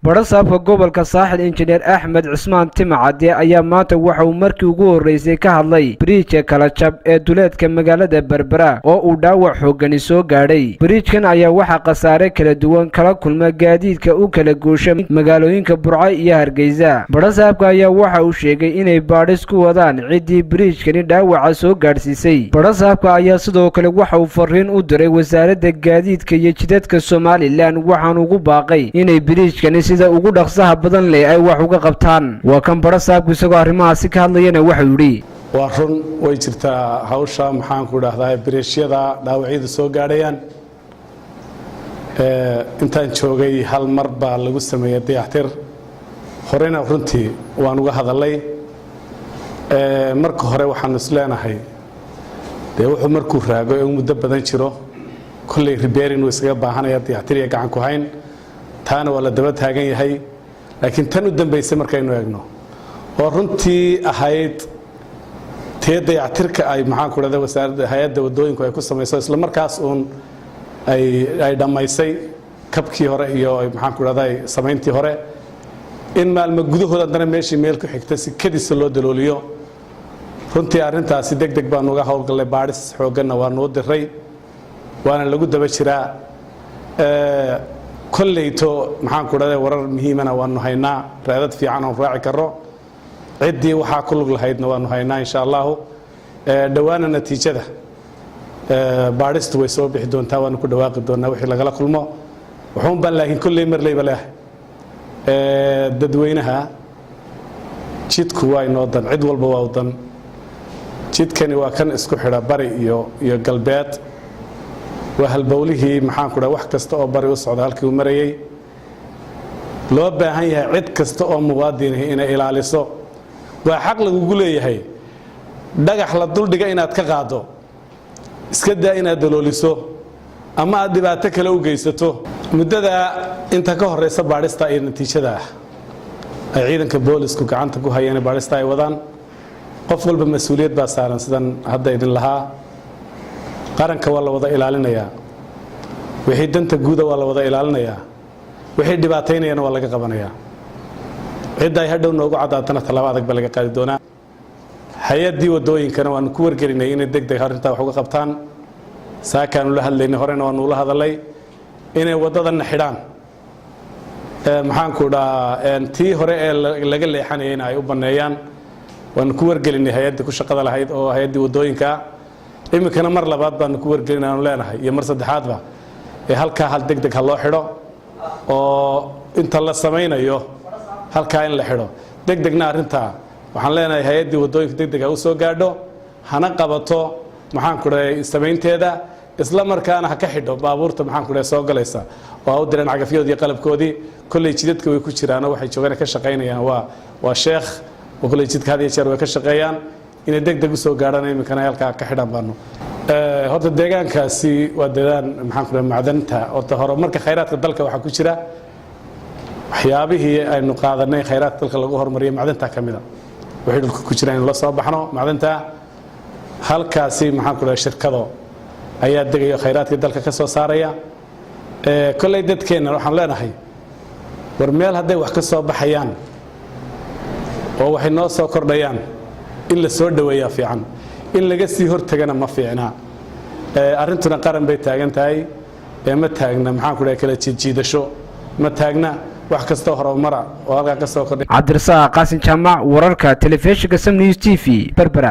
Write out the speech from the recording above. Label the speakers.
Speaker 1: Badhasaabka gobolka Saaxil, Injineer Axmed Cismaan Timacade, ayaa maanta waxa uu markii ugu horreysay ka hadlay biriijka kala jab ee duleedka magaalada Berbera oo uu dhaawac xooggani soo gaadhay. Biriijkan ayaa waxaa khasaare kala duwan kala kulma gaadiidka u kala goosha magaalooyinka Burco iyo Hargeysa. Badhasaabka ayaa waxa uu sheegay inay baadhis ku wadaan ciddii biriijkani dhaawaca soo gaadhsiisay. Badhasaabka ayaa sidoo kale waxa uu fariin u diray Wasaaradda Gaadiidka iyo Jidadka Somalilan, waxaanu ugu baaqay inay biriijkani sida ugu dhaqsaha badan leh ay wax uga qabtaan. Waa kan badhasaabku isagoo arrimahaasi ka hadlayana, waxau yidhi:
Speaker 2: Waa run, way jirtaa hawsha, maxaanku idhaahdaa, biriishyada dhaawacyadu soo gaadhayaan. Intaan joogay hal mar baa lagu sameeyey dayactir. Horena runtii waan uga hadalay. Marka hore waxaanu is leenahay, dee wuxuu markuu raago ee muddo badan jiro, kolley repairing wuu iskaga baahanaya, dayactir iyo gacan ku hayn. Taana waa la daba taagan yahay. Laakiin tan u dambaysay markaynu eegno, oo runtii ahayd tee dayactirka ay, maxaanku dhahda, wasaaradda, hay-adda waddooyinku ay ku samayso, isla markaas uun ay dhammaysay kabkii hore iyo, maxaanku dhahda, samayntii hore, in maalmo gudahood haddana meeshii meel ku xigta si kadisa loo dalooliyo, runtii arrintaasi deg deg baanu uga howlgallay. Baadhis xoogganna waa noo diray, waana lagu daba jiraa. Kolleyto, maxaanku dhahda, warar muhiimana waanu haynaa, raadad fiican oon raaci karro. Ciddii waxaa ku lug lahaydna waanu haynaa, insha Allahu. Dhowaana natiijada baadhistu way soo bixi doontaa, waanu ku dhawaaqi doonaa wixii lagala kulmo. Wuxuun baan laakiin kolley marleyba leehay dadweynaha: jidku waa inoo dan, cid walba waa u dan. Jidkani waa kan isku xidha bari iyo galbeed, waa halbowlihii, maxaanku dhaha, wax kasta oo bari u socda halkii uu marayey. Loo baahan yahay cid kasta oo muwaadinihi inay ilaaliso. Waa xaq lagugu leeyahay dhagax la duldhiga inaad ka qaaddo, iska daa inaad dalooliso ama aad dhibaato kale u geysato. Muddada inta ka horeysa baadhista iyo natiijada ah ay ciidanka boolisku gacanta ku hayeen, baadhista ay wadaan, qof walba mas-uuliyad baa saaran. Sidan hadda idin lahaa, qaranka waa la wada ilaalinayaa, wixii danta guuda waa la wada ilaalinayaa, wixii dhibaataynayana waa laga qabanayaa. Cidda ay hadhow noogu caddaatana tallaabo adag baa laga qaadi doonaa. Hay-addii waddooyinkana waanu ku wargelinay inay deg deg arrintaa wax uga qabtaan. Saakaanu la hadlaynay, horena waanu ula hadalay inay waddadanna xidhaan, maxaanku dhahaa, tii hore ee laga leexanayayna ay u banneeyaan. Waanu ku wargelinay hay-addii ku shaqada lahayd oo hay-addii waddooyinkaa. Iminkana mar labaad baanu ku wargelin aanu leenahay, iyo mar saddexaadba, ee halkaa hal deg deg ha loo xidho, oo inta la samaynayo halkaa in la xidho deg degna. Arrintaa waxaan leenahay hay-addii waddooyinka deg deg ha u soo gaadho, hana qabato, maxaanku dhahay, samaynteeda, isla markaana ha ka xidho baabuurta, maxaanku dhahay, soo galaysa, oo ha u direen cagafyadoodii, qalabkoodii. Kolley jidadka way ku jiraanoo waxay joogaan ka shaqaynayaan waa sheekh, oo kolley jidka had iyo jeer way ka shaqeeyaan. Inay deg deg usoo gaadhaan, iminkana halkaa ka xidhan baanu. Horta deegaankaasi waa deegaan, maxaan ku dhahay, macdanta. Horta horumarka khayraadka dalka waxaa ku jira waxyaabihii aynu qaadanay khayraadka dalka lagu horumariyo, macdanta ka mida. Wixii dhulka ku jira aynu la soo baxno, macdanta halkaasi, maxaan ku dhahay, shirkado ayaa degayo, khayraadkii dalka ka soo saaraya. Kolley dadkeenna waxaan leenahay, war meel hadday wax ka soo baxayaan oo waxay noo soo kordhayaan, in la soo dhoweeyaa fiican, in laga sii hortagana ma fiicna. Arrintuna qaran bay taagan tahay ee ma taagna, maxaan ku dhahay, kala jiidjiidasho ma taagna. Wax kastoo horumara oo halkaa ka soo kordhay.
Speaker 1: Cabdirasaaq Qaasin Jaamac, wararka telefishinka Sam News TV, Berbera.